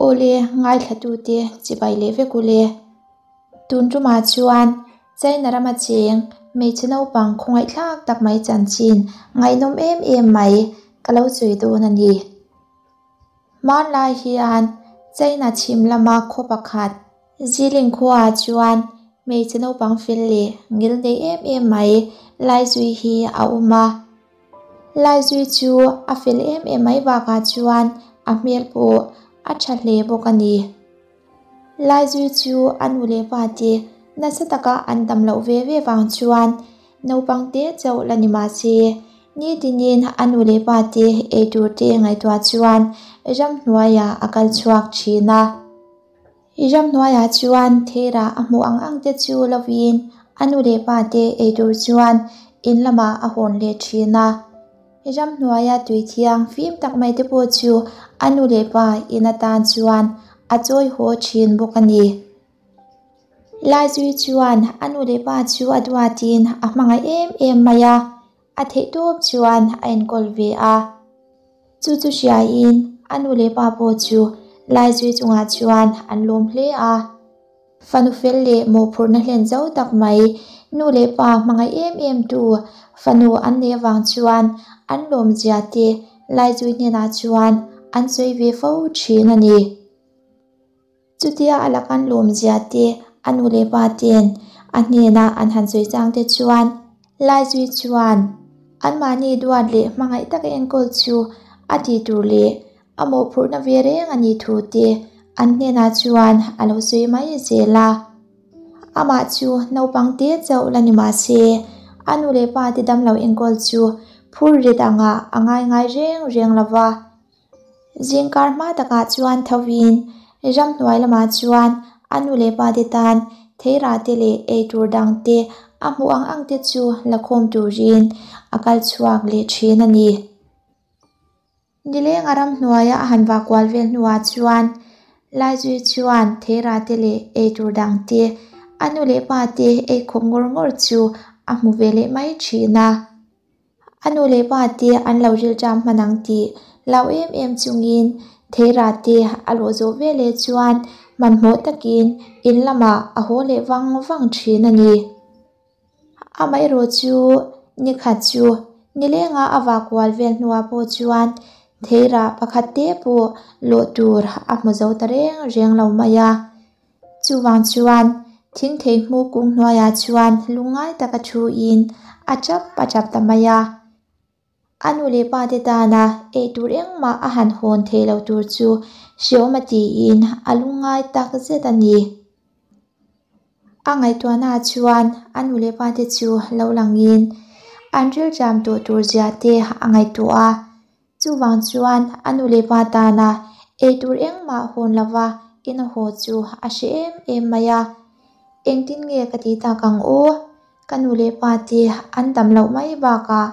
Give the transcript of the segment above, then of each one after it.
Awle, ngaithlatute chibai leh vek ule. Tun tumah chuan China rama cheng hmeichhe naupang khawngaihthlak tak mai chanchin ngaihnawm em em mai ka lo sawi dawn a ni. Hmanlai hian China chhim lama khaw pakhat Jilin khuaah chuan hmeichhe naupang fel leh ngil nei em em mai Laizui hi a awm a. Laizui chu a fel em em mai bakah chuan a hmel pawh a tha hle bawk a ni. Laizui chu a nu leh pa te nasa taka an dam loh ve ve vang chuan naupang te chauh la ni mah se, nitinin a nu leh pa te eitur te ngaihtuah chuan ramhnuaiah a kal chhuak thin a. I ramhnuaiah chuan theirah a hmuh ang ang te chu lovin a nu leh pa te eitur chuan in lamah a hawn leh thin a. I ramhnuaia tui thiang fim tak mai te pawh chu a nu leh pa in atan chuan a chawi haw thin bawk a ni. Laizui chuan a nu leh pa chu a duatin a hmangaih em em mai a, a theihtawp chuan a enkawl ve a. Chu chu hriain a nu leh pa pawh chu Laizui chungah chuan an lawm hle a. Fanu fel leh mawhphurhna hlen zo tak mai, nu leh pa hmangaih em em tu fanu an neih avang chuan an lawmzia te Laizui hnenah chuan an sawi ve fo thin a ni. Chutia a lak an lawmzia te a nu leh pa ten a hnena an han sawi chang te chuan Laizui chuan anmahni duat leh hmangaih taka enkawl chu a ti tur leh a mawhphurhna ve reng a nih thu te an hnenah chuan a lo sawi mai zel a. Amah chu naupang te chauh la ni mah se, a nu leh pa te damlo enkawl chu phur rit angah a ngai ngai reng reng lo va. Zingkar hma takah chuan thovin ramhnuai lamah chuan a nu leh pa te tan theirah te leh eitur dang te a hmuh ang ang te chu la khawm turin a kal chhuak leh thin a ni. Nileng a ramhnuaia a han vah kual vel hnuah chuan Laizui chuan theirah te leh eitur dang te a nu leh pa te ei khawp ngawr ngawr chu a hmu ve leh mai thin a. A nu leh pa te an lo rilṭam hman ang tih lau em em chungin theirah te a lawh zawh veleh chuan hmanhmawh takin in lamah a haw leh vang vang thin a ni. Amaherawh chu nikhat chu nilenga a vah kual vel hnuah pawh chuan theirah pakhat te pawh lawh tur a hmu zo ta reng reng lo mai a. Chuvang chuan thingthei hmu kung hnuaiah chuan lungngai taka thuin a chap a chap ta mai a. A nu leh pa te tana eitur engmah a han hawn thei lo tur chu hreawm a tiin a lungngai tak zet a ni. A ngaihtuahnaah chuan a nu leh pa te chu lo langin an rilṭam tawh tur zia te a ngaihtuah a. Chuvang chuan a nu leh pa tana eitur engmah hawn lova in a haw chu a hre em em mai a. Engtin nge ka ti tak ang aw? Ka nu leh pa te an dam loh mai bakah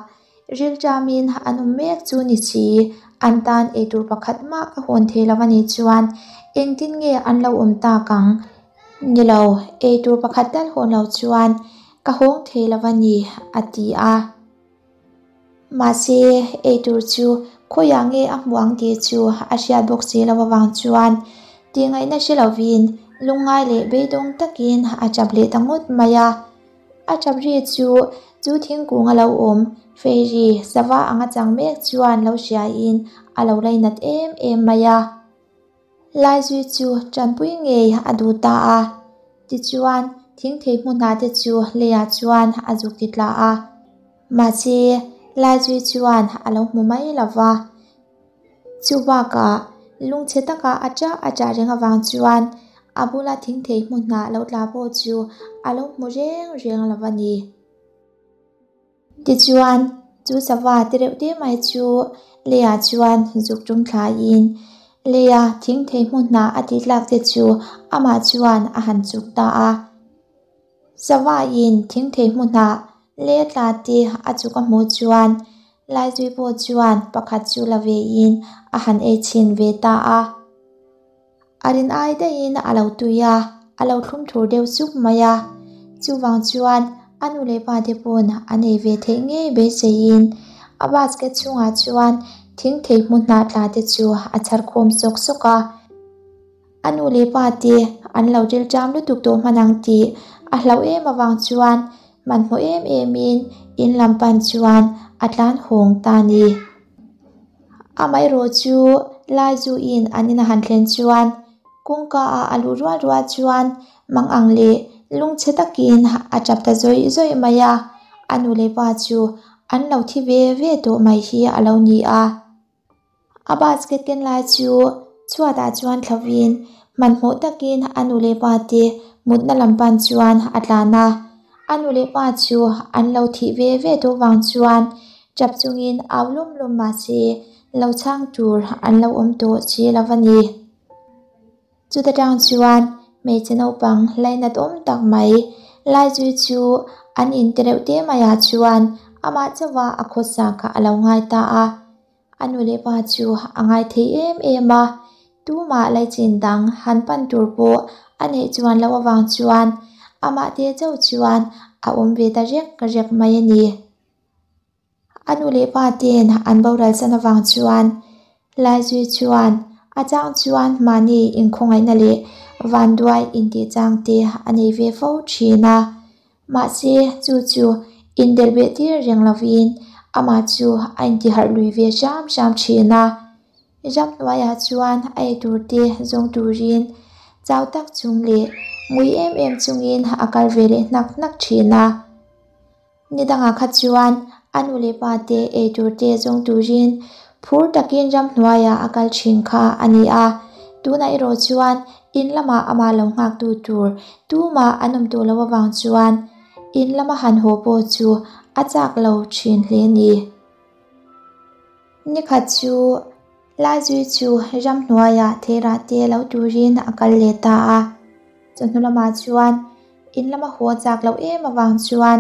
rilṭamin an awm mek chu ni si, an tan eitur pakhat mah ka hawn thei lo a nih chuan engtin nge an lo awm tak ang? Ni lo, eitur pakhat tal hawn lo chuan ka hawng thei lo a ni, a ti a. Mahse, eitur chu khawiah nge a hmuh ang tih chu a hriat bawk si lo avang chuan tihngaihna hre lovin lungngai leh beidawng takin a tap leh ta ngawt mai a. A tap ri chu chu thingkung a lo awm fei ri sava anga chang mek chuan lo hriain a lo lainat em em mai a. Laizui chu tanpui ngei a duh ta a, tichuan thingthei hmunah te chu leiah chuan a zuk ti tla a. Mahse, Laizui chuan a lo hmu mai lo va. Chu bakah lungchhe taka a ṭah a ṭah reng avang chuan a bula thingthei hmunah lo tla pawh chu a lo hmu reng reng lo va ni. Tichuan, chu sava te reuh te mai chu leiah chuan zuk tum thlaiin leia thing thei hmun hnah a tih tlak te chu amah chuan a han chuk ta a. Sava in thing thei hmun hnah lei tla te a chuk a hmuh chuan Laizui pawh chuan pakhat chu la ve in a han ei chhin ve ta a. A rin ai daihin a lo tui a, a lo thlum thur deuh sup mai a. Chuvang chuan a nu leh pa te pawn an ei ve theih ngei beiseiin a basket chhungah chuan thing thei hmu hnah tla te chu a chhar khawm sawk sawk a. A nu leh pa te an lo rilṭam lutuk tawh hman ang tih a hlauh em avang chuan hmanhmawh em emin in lam pan chuan a tlan hawng ta a ni. Amaherawh chu Laizuin an in a han thlen chuan kawngka ah a luh rual rual chuan mang ang leh lungchhe takin a tap ta zawih zawih mai a, a nu leh pa chu an lo thi ve ve tawh mai hi a lo ni a. A basket ken lai chu chhuatah chuan thlovin hmanhmawh takin a nu leh pa te mutna lam pan chuan a tlan a. A nu leh pa chu an lo thih ve ve tawh vang chuan tap chungin au lawm lawm mah se lo chhang tur an lo awm tawh si lo a ni. Chuta tang chuan hmeichhe naupang lainat awm tak mai Laizui chu an in te reuh te maiah chuan amah chauha a khawsa kha a lo ngai ta a. A nu leh pa chu a ngai thei em em a, tumah laichin dang han pan tur pawh a neih chuan loh avang chuan amah te chauh chuan a awm ve ta rek rek mai a ni. A nu leh pa ten an boral san avang chuan Laizui chuan a chang chuan mahni inkhawngaihna leh vanduai intih chang te a nei ve fo thin a. Mahse, chu chu indelh beh tir reng lovin amah chu a intiharh lui ve hram hram thin a. Ramhnuaiah chuan a eitur te zawng turin chau tak chung leh ngui em em chungin a kal ve leh hnak hnak thin a. Ni dangah kha chuan a nu leh pa te eitur te zawng turin phur takin ramhnuaiah a kal thin kha a ni a. Tunah erawh chuan in lamah amah lo nghak tu tur tumah an awm tawh loh avang chuan in lama han haw pawh chu a chak lo thin hle a ni. Nikhat chu Laizui chu ramhnuaiah theirah te lo turin a kal leh ta a. Chawhnu lamah chuan in lama haw chak loh em avang chuan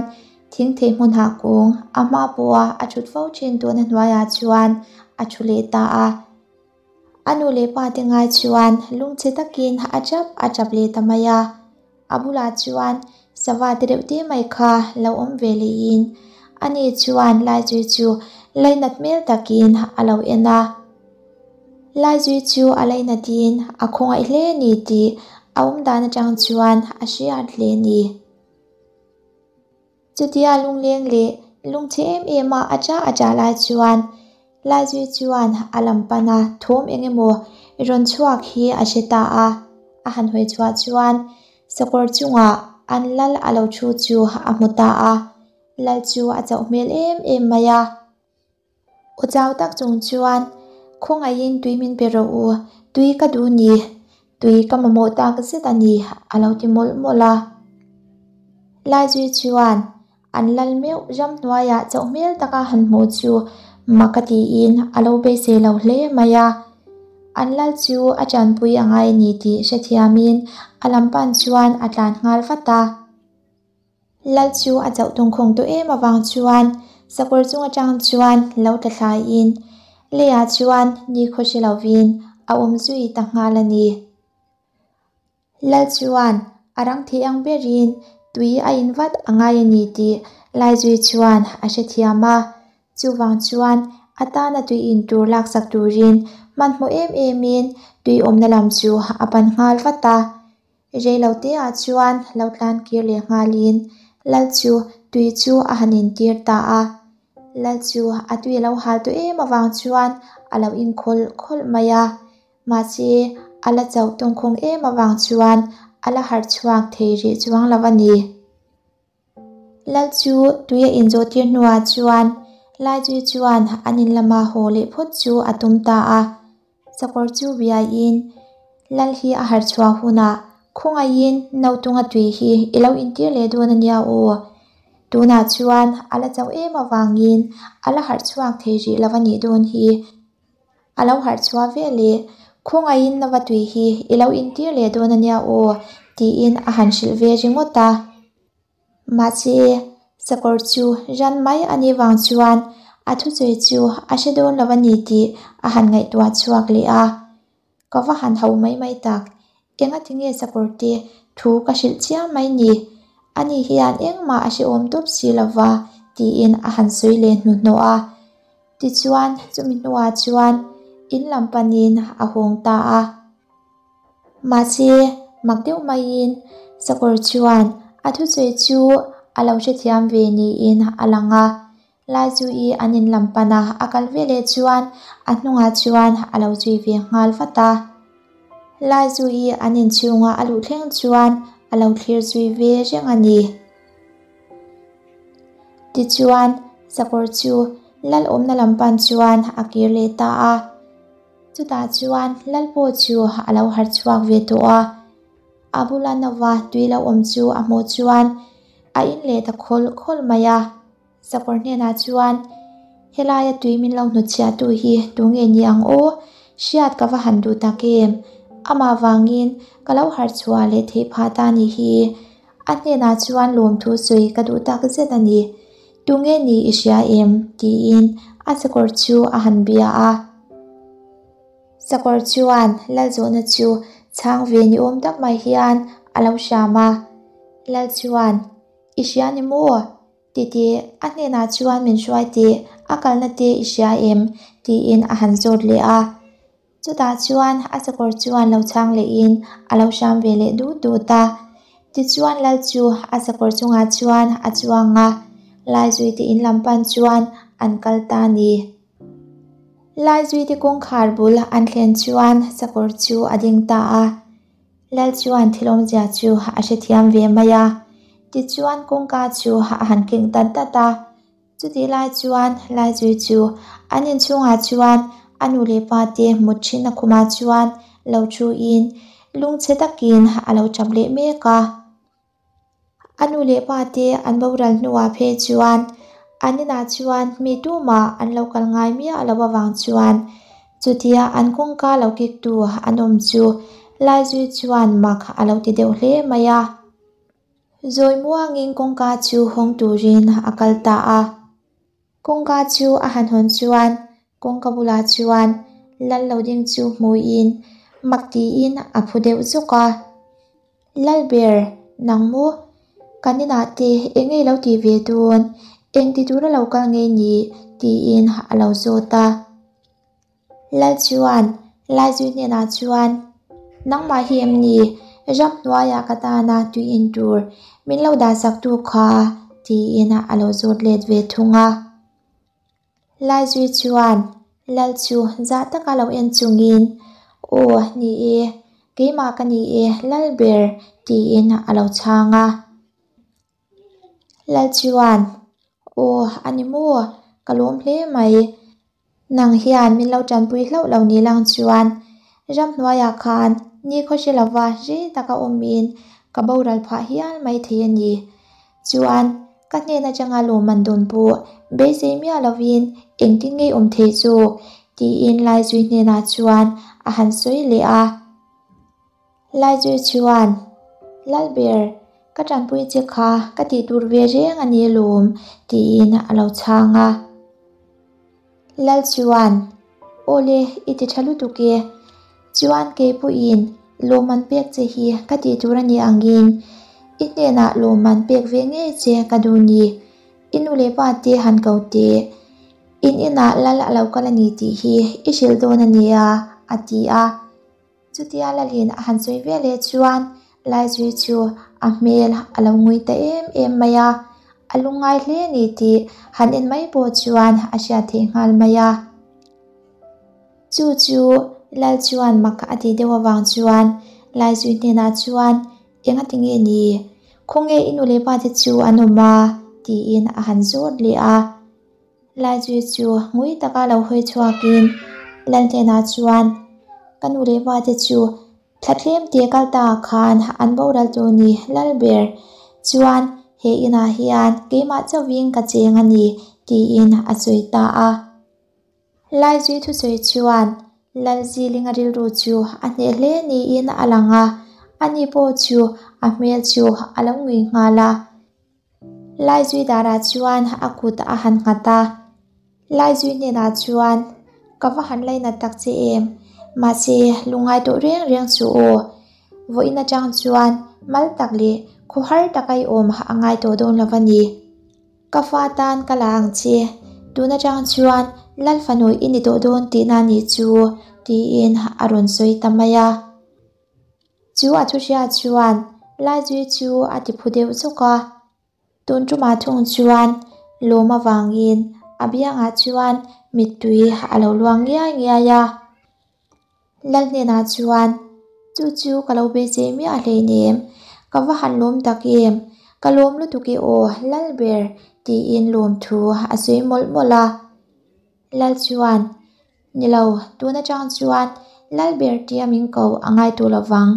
thing thei hmun hah kung a hma pawha a thut fo thin tawhna hnuaiah chuan a thu leh ta a. A nu leh pa te ngai chuan lungchhe takin a tap a tap leh ta mai a. A bulah chuan sava te deuh te mai kha lo awm ve lehin ani chuan Laizui chu lainat hmel takin a lo en a. Laizui chu a lainatin a khawngaih hle ni tih a awm dan atang chuan a hriat hle ni. Chutia lungleng leh lungchhe em em a a cha a cha lai chuan Laizui chuan a lam pana thawm eng emaw rawn chhuak hi a hre ta a. A han hawi chhuah chuan sakawr chungah an lal a lo thu chu a hmu ta a. Lal chu a chauh hmel em em mai a. Aw chau tak chung chuan, Khawngaihin tui min pe rawh u, tui ka duh ni, tui ka mamawh tak zet a ni, a lo ti mawlh mawlh a. Laizui chuan an lal meuh ramhnuaiah chauh hmel taka han hmuh chu mak a tiin a lo beisei lo hle mai a. An lal chu a tanpui a ngai a ni tih hrethiamin a lam pan chuan a tlan nghal vat a. Lal chu a chauh tungkhawng tawh em avang chuan sakawr chung atang chuan lo tla thlaiin leiah chuan nikhaw hre lovin a awm zui ta nghal a ni. Lal chuan a rang thei ang berin tui a in vat a ngai a ni tih Laizui chuan a hrethiam a, chuvang chuan a tana tui in tur laksak turin hmanhmawh em emin tui awmna lam chu a pan nghal vat a. Reiloteah chuan lo tlan kir leh nghalin Lal chu tui chu a han intir ta a. Lal chu a tui a lo hal tawh em avang chuan a lo inkhawlh khawlh mai a. Mahse, a la chauh tawngkhawng em avang chuan a la harh chhuak thei rih chuang lo a ni. Lal chu tui a inzawh tir hnuah chuan Laizui chuan an in lama haw leh phawt chu a tum ta a. Sakawr chu biaiin Lal hi a harh chhuah hunah khawngaihin nautunga tui hi i lo intir leh dawn a nia aw. Tunah chuan a la chauh em avangin a la harh chhuak thei rih lo a nih dawn hi. A lo harh chhuah ve le, khawngaihin nova tui hi i lo intir leh dawn a nia aw, tiin a han hrilh ve ringawt a. Mahse, sakawr chu ran mai a nih vang chuan a thusawi chu a hre dawn lo a ni tih a han ngaihtuah chhuak leh a. Ka va han ho mai mai tak, enga tinge sakawr te thu ka hrilh chiam mai ni? Ani hian engmah a hrehawm tawp si lova, tiin a han sawi leh hnuhnawh a. Tichuan, chumi hnuah chuan in lam panin a hawng ta a. Mahse, mak deuh maiin sakawr chuan a thusawi chu a lo hrethiam ve niin a lang a. Laizuii an in lam pan a, a kal ve leh chuan a hnungah chuan a lo zui ve nghal vat a. Laizuii an in chhunga a luh thleng chuan a lo thlir zui ve reng a ni. Tichuan, sakawr chu lal awmna lam pan chuan a kir leh ta a. Chutah chuan lal pawh chu a lo harh chhuak ve tawh a. A bula nova tui lo awm chu a hmuh chuan a in leh ta khawlh khawlh mai a. Sakawr hnenah chuan, Helaia tui min lo hnutchhiahtu hi tunge ni ang aw? Hriat ka va han duh tak em? Amah vangin ka lo harh chhuah leh theih phah ta ni hi. A hnenah chuan lawmthu sawi ka duh tak zet a ni. Tunge ni i hria em? tiin a sakawr chu a han bia a. Sakawr chuan Lalzawhna chu chhang ve ni awm tak mai hian a lo hram a. Lal chuan, I hria ni maw? Titeh, a hnenah chuan min hruai teh, a kalna te i hria em? tiin a han zawt leh a. Chutah chuan a sakawr chuan lo chhang lehin a lo hram ve leh dut dut a. Tichuan lal chu a sakawr chungah chuan a chuang a, Laizuite in lam pan chuan an kal ta a ni. Laizuite kawngkhar bul an thlen chuan sakawr chu a ding ta a. Lal chuan thil awmzia chu a hrethiam ve mai a. Tichuan kawngka chu a han keng dat dat a. Chutih lai chuan Laizui chu an inchhungah chuan a nu leh pa te mut thin a khumah chuan lo thu in lungchhe takin a lo tap leh mek a. A nu leh pa te an boral hnuah phei chuan an inah chuan mi tumah an lo kal ngai miah lo avang chuan chutia an kawngka lo kik tu an awm chu Laizui chuan mak a lo ti deuh hle mai a. Zawi muangin kawngka chu hawng turin a kal ta a. Kawngka chu a han hawn chuan kawngka bulah chuan lal lo ding chu hmuin mak tiin a phu deuh zuk a. Lalber, nang maw? Kan inah te eng nge lo tih ve dawn? Eng ti tura lo kal nge ni? tiin a lo zawt a. Lal chuan Laizui hnenah chuan, Nangmah hi em ni? Ramhnuaiah ka tana tui in tur min lo dahsaktu kha? tiin a lo zawt let ve thung a. Laizui chuan Lal chu zah taka lo en chungin, Aw, ni e, keimah ka ni e, Lalber, tiin a lo chhang a. Lal chuan, Aw, a ni maw? Ka lawm hle mai. Nang hian min lo tanpui hlauh lo ni lang chuan ramhnuaiah khan ni khaw hre lova rei taka awmin ka boral phah hial mai thei a ni. Chuan, ka hnen atanga lawmman dawn pawh beisei miah lovin engtin ngei awm thei zawk? tiin Laizui hnenah chuan a han sawi leh a. Laizui chuan, Lalber, ka tanpui che kha ka tih tur ve reng a ni alawm, tiin a lo chhang a. Lal chuan, Awle, i ti tha lutuk e. Chuan kei pawhin lawmman pek che hi ka tih tur a ni angin i hnenah lawmman pek ve ngei che ka duh ni. I nu leh pa te han ko teh. In inah lal a lo kal a ni tih hi i hrilh dawn a nia, a ti a. Chutia Lalin a han sawi ve leh chuan Laizui chu a hmel a lo ngui ta em em mai a, a lungngai hle ni tih han en mai pawh chuan a hriat theih nghal mai a. Chu chu Lal chuan mak a tih deuh avang chuan Laizui hnenah chuan Enga ti nge ni? Khawnge i nu leh pa te chu an awm a? tiin a han zawt leh a. Laizui chu ngui taka lo hawi chhuakin Lal hnenah chuan, Ka nu leh pa te chu thla tlem te kal ta khan an boral tur ni Lalber chuan he inah hian keimah chauhin ka cheng a ni, tiin a sawi ta a. Laizui thusawi chuan Lalzilinga rilru chu a hneh hle niin a lang a, ani pawh chu a hmel chu a lo ngui nghal a. Laizui darah chuan a kut a han nghat a, Laizui hnenah chuan, Ka va han lainat tak che em? Mahse, lungngai tawh reng reng chu aw. Vawiin atang chuan mal tak leh khawhar taka i awm a ngai tawh dawn lo a ni. Ka fa tan ka la ang che, tun atang chuan Lal fanu i ni tawh dawn tihna a nih chu, tiin a rawn sawi ta mai a. Chu a thu hriat chuan Laizuii chu a ti phu deuh zawk a. Tun tumah thung chuan lawm avangin a biangah chuan mittui a lo luang ngiai ngiai a. Lal hnenah chuan, Chu chu ka lo beisei miah hleinem, ka va han lawm tak em, ka lawm lutuk e aw Lal ber tiin lawmthu a sawi mawlh mawlh a. Lal chuan, Ni lo, tun atang chuan Lal ber tia min ko a ngai tawh lo vang,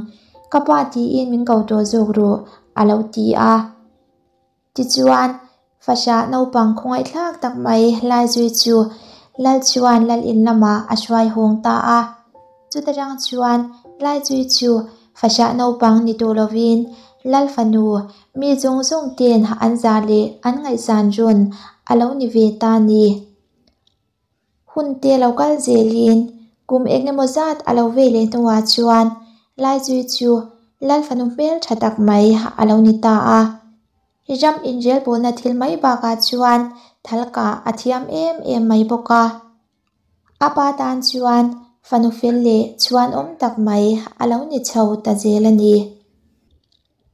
ka pa tiin min ko tawh zawk rawh a lo ti a. Tichuan, fahrah naupang khawngaihthlak tak mai Laizui chu Lal chuan Lal in lamah a hruai hawng ta a. Chuta rang chuan Laizui chu fahrah naupang ni tawh lovin Lal fanu mi zawng zawng ten an zah leh an ngaihsan rawn a lo ni ve ta ni. Hun te lo kal zelin kum eng emaw zat a lo vei leh hnuah chuan Laizui chu Lal fanu hmel tha tak mai a lo ni ta a. Ram inrel bawlna thil mai bakah chuan thalkah a thiam em em mai bawk a. A pa tan chuan fanu fel leh chhuanawm tak mai a lo ni chho ta zel a ni.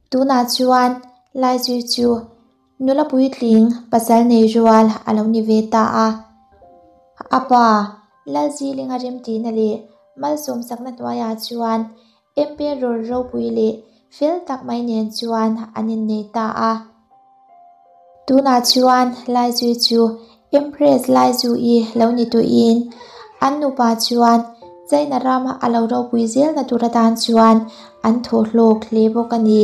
Tunah chuan Laizui chu nula puitling pasal nei rual a lo ni ve ta a. A pa Lalzilinga remtihna leh malsawmsakna hnuaiah chuan Emperor ropui leh fel tak mai nen chuan an innei ta a. Tunah chuan Laizui chu Empress Laizu-i lo ni tuihin an nupa chuan China ram a lo ropui zelna tur atan chuan an thaw hlawk hle bawk a ni.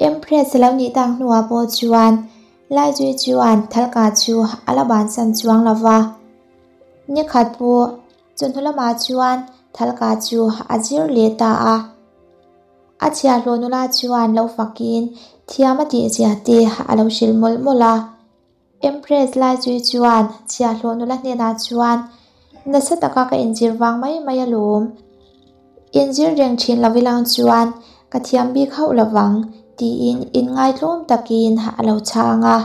Empress lo nih tak hnuah pawh chuan Laizui chuan Thalka chu a la bansan chuang lo va. Nikhat pawh chawhnu lamah chuan Thalka chu a zir leh ta a. A chhiahhlawh nula chuan lo fakin thiam a tih zia te a lo hrilh mawlh mawlh a. Empress Laizui chuan chhiahhlawh nula hnenah chuan nasa taka ka inzir vang mai mai alawm. Inzir reng thin lo ilang chuan ka thiam bik hauh lovang tiin inngaitlawm takin a lo chhang a.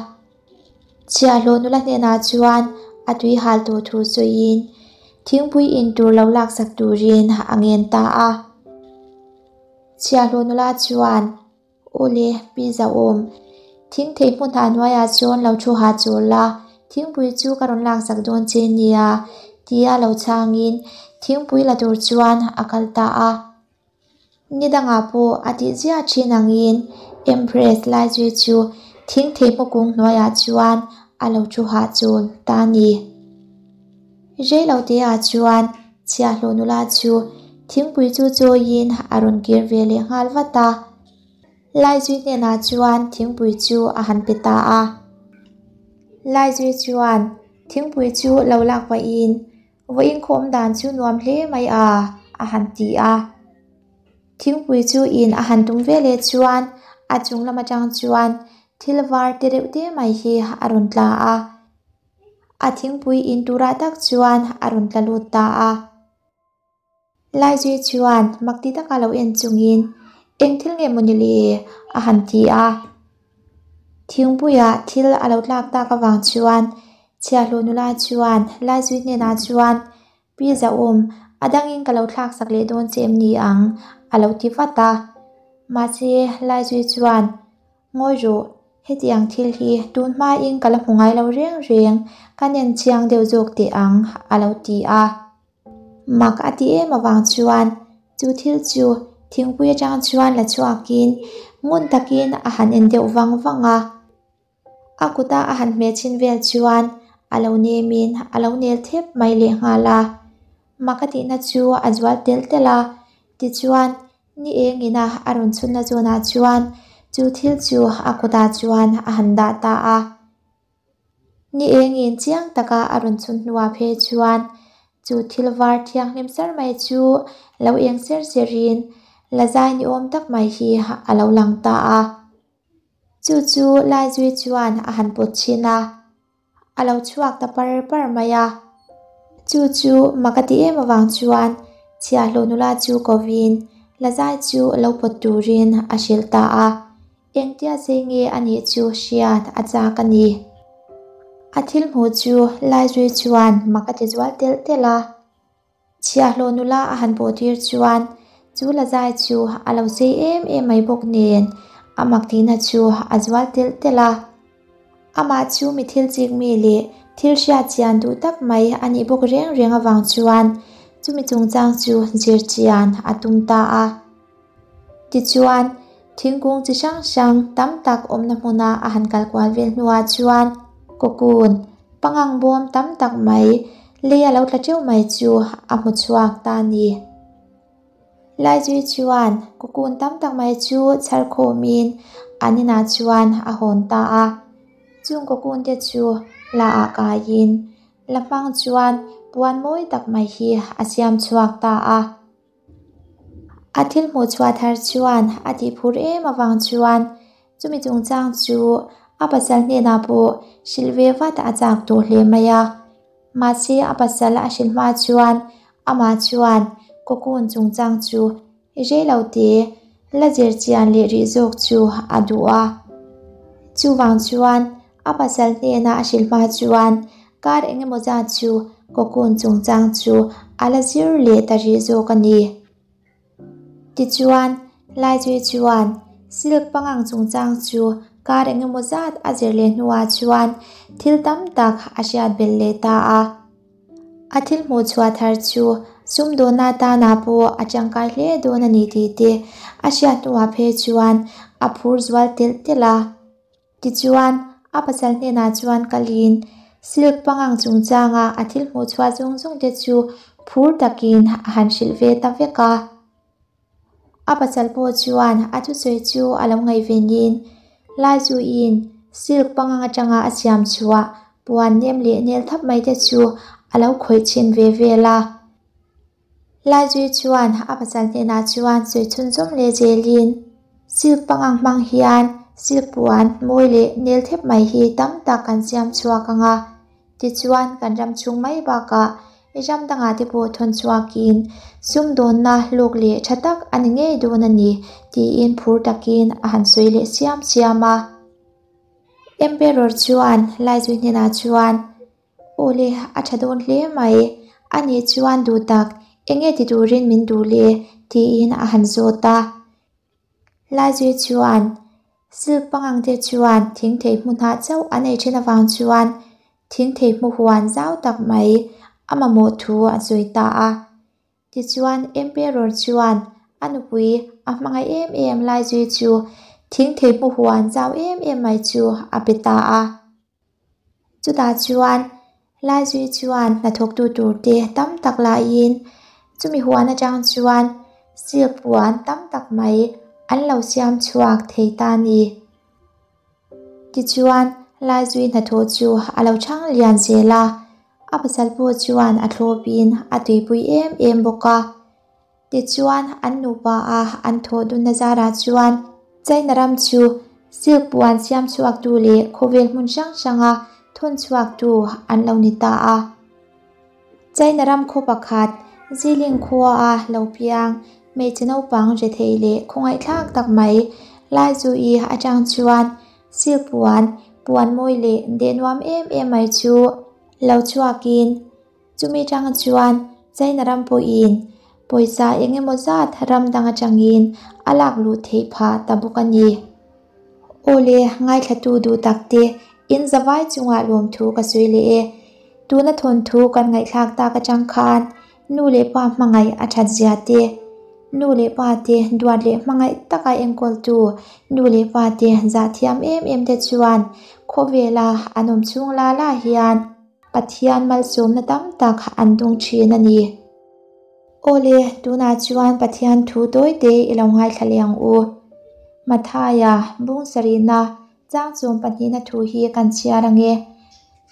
Chhiahhlawh nula hnenah chuan a tui hal tur thu sawiin thingpui in tur lo laksak turin a ngen ta a. Chhiahhlawh nula chuan, Aw le, Pi Zauhawm, thing thei hmun hna hnuaiah chuan lo thu ha chawl la, thingpui chu ka rawn laksak dawn che nia, tia lo chhangin thingpui la tur chuan a kal ta a. Ni dangah pawh a tih ziah thin angin Empress Laizui chu thing thei hmawkung hnuaiah chuan a lo thu hahchawl ta a ni. Rei lo teah chuan chhiahhlawh nula chu thingpui chu chawiin a rawn kir ve leh nghal vat a. Laizui hnenah chuan thingpui chu a han pe ta a. Laizui chuan thingpui chu lo lak pahin Vawiin khawm dan chu nuam hle mai a, a han ti a. Thingpui chu in a han tum ve leh chuan a chung lam atang chuan thil var te reuh te mai hi a rawn tla a. A thingpui in turah tak chuan a rawn tla lut ta a. Laizui chuan mak ti taka lo en chungin eng thil nge maw ni le a han ti a. Thingpuiah thil a lo tlak tak avang chuan chhiahhlawh nula chuan Laizui hnenah chuan Pi Zauhawm a dangin ka lo thlak sak leh dawn che em ni ang a lo ti vat a. Mahse Laizui chuan Ngawi rawh, hetiang thil hi tun hmain ka la hmu ngai lo reng reng, ka nen chiang deuh zawk teh ang a lo ti a. Mak a ti em avang chuan chu thil chu thingpui atang chuan la chhuakin ngun takin a han en deuh vang vang a. A kuta a han hmeh chhin vel chuan a lo nemin a lo nel thep mai lehnghal a. Mak a tihna chu a zual telh telh a, tichuan ni engina a rawn chhunna zawnah chuan chu thil chu a kutah chuan a han dah ta a. Ni engin chiang taka a rawn chhun hnuah phei chuan chu thil var thianghlim sar mai chu lo eng ser serin la zai ni awm tak mai hi a lo lang ta a. Chu chu Laizui chuan a han pawt chhin a, a lo chhuak ta par par mai a. Chu chu mak a ti em avang chuan chhiahhlawh nula chu kovin la zai chu lo pawt turin a hrilh ta a. Engtia zei nge a nih chu hriat a chak a ni. A thil hmuh chu Laizui chuan mak a ti zual telh telh a. Chhiahhlawh nula a han pawh tir chuan Chu lazai chu a lo sei em em mai bawk nen a mak tihna chu a zual telh telh a. Amah chu mi thil chik mi leh thil hriat chian duh tak mai a nih bawk reng reng avang chuan chumi chungchang chu zir chian a tum ta a. Tichuan, thingkung chi hrang hrang tam tak awmna hmuna a han kal kual vel hnuah chuan cocoon pangang bawm tam tak mai lei a lo tla teuh mai chu a hmu chhuak ta a ni. Laizui chuan cocoon tam tak mai chu chhar khawmin an inah chuan a hawn ta a. Chung cocoon te chu la ah kaiin la hmang chuan puan mawi tak mai hi a siam chhuak ta a. A thil hmuh chhuah thar chuan a tih phur em avang chuan chumi chungchang chu a pasal hnenah pawh hrilh ve vat a chak tawh hle mai a. Mahse a pasal a hrilh hma chuan amah chuan cocoon chungchang chu rei lo te la zir chian leh rih zawk chu a duh a. Chuvang chuan a pasal hnena a hrilh hma chuan kar eng emaw zat chu cocoon chungchang chu a la zir leh ta rih zawk a ni. Tichuan, Laizui chuan silk pangang chungchang chu kar eng emaw zat a zir leh hnuah chuan thil tam tak a hriat belh leh ta a. A thil hmuh chhuah thar chu sumdawnna atana pawh a tangkai hle dawn a ni tih te a hriat hnuah phei chuan a phur zual telh telh a. Tichuan, a pasal hnenah chuan kalin silk pangang chungchanga a thil hmuh chhuah zawng zawng te chu phur takin a han hrilh ve ta vek a. A pasal pawh chuan a thusawi chu a lo ngaihvenin Laizuiin silk pangang atanga a siam chhuah puan nem leh nel thap mai te chu a lo khawih chhin ve vel a. Laizui chuan a pasal hnenah chuan sawi chhunzawm leh zelin silk pangang hmang hian silk puan mawi leh nel thep mai hi tam tak kan siam chhuak ang a. Tichuan kan ram chhung mai bakah ram dangah te pawh thawn chhuakin sumdawnna hlawk leh tha tak a ni ngei dawn a ni tiin phur takin a han sawi leh siam siam a. Emperor chuan Laizui hnenah chuan, Aw le, a tha dawn hle mai. A nih chuan duh tak, enge ti turin min duh le? tiin a han zawt a. Laizui chuan silk pangang te chuan thing thei hmu hnah chauh an ei then avang chuan thing thei hmu huan zau tak mai a mamawh thu a sawi ta a. Tichuan Emperor chuan a nupui a hmangaih em em Laizui chu thing thei hmu huan zau em em mai chu a pe ta a. Chutah chuan Laizui chuan hnathawktu turte tam tak laiin chumi huan atang chuan silk puan tam tak mai an lo siam chhuak thei ta a ni. Tichuan Laizui hnathawh chu a lo chhang lian zel a, a pasal pawh chuan a thlawpin a tuipui em em bawk a. Tichuan, an nupa a an thawh dunna zarah chuan China ram chu silk puan siam chhuaktu leh khawvel hmun hrang hranga thawn chhuaktu an lo ni ta a. China ram khaw pakhat, Jilin khua a lo piang hmeichhe naupang rethei leh khawngaihthlak tak mai Laizu'i atang chuan silk puan, puan mawi leh deh nuam em em mai chu lo chhuakin, Chumi tang chuan China ram pawhin pawisa eng emaw zat ram dang atangin a lak luh theih phah ta bawk a ni. Aw le, ngaithlatu duh tak te, in zavai chungah lawmthu ka sawi leh e. Tuna thawnthu kan ngaihthlak tak atang khan nu leh pa hmangaih a that zia te, nu leh pa te duat leh hmangaih taka enkawltu nu leh pa te zah thiam em em te chuan khawvela an awm chhung la la hian, Pathian malsawmna tam tak an dawng thin a ni. Awle, tunah chuan Pathian thu tawite i lo ngaithla leh ang u. Mathaia, bung sarihna, changchawm pahnihna thu hi kan chhiar ang e.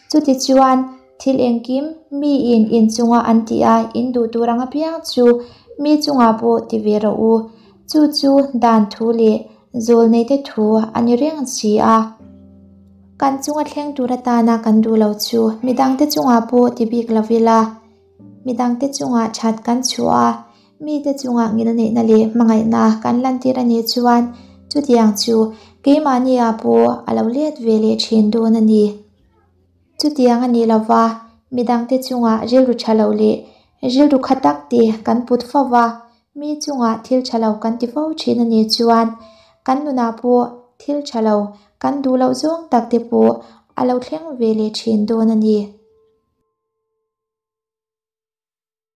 Chutichuan, thil engkim miin in chunga an tih a in duh tur ang apiang chu mi chungah pawh ti ve rawh u. Chu chu dan thu leh zawlneite thu a ni reng si a. Kan chunga thleng tur atana kan duh lo chu midangte chungah pawh ti bik lo ila, midangte chungah that kan chhuah a, mite chungah ngilneihna leh hmangaihna kan lantir a nih chuan chutiang chu keimahniah pawh a lo let ve leh thin dawn a ni. Chutiang a nih lova, midangte chungah rilru tha lo leh rilru kha tak te kan put fo va. Mi chungah thil tha lo kan ti fo thin a nih chuan kan nunah pawh thil tha lo, kan duh loh zawng tak te pawh a lo thleng ve leh thin dawn a ni.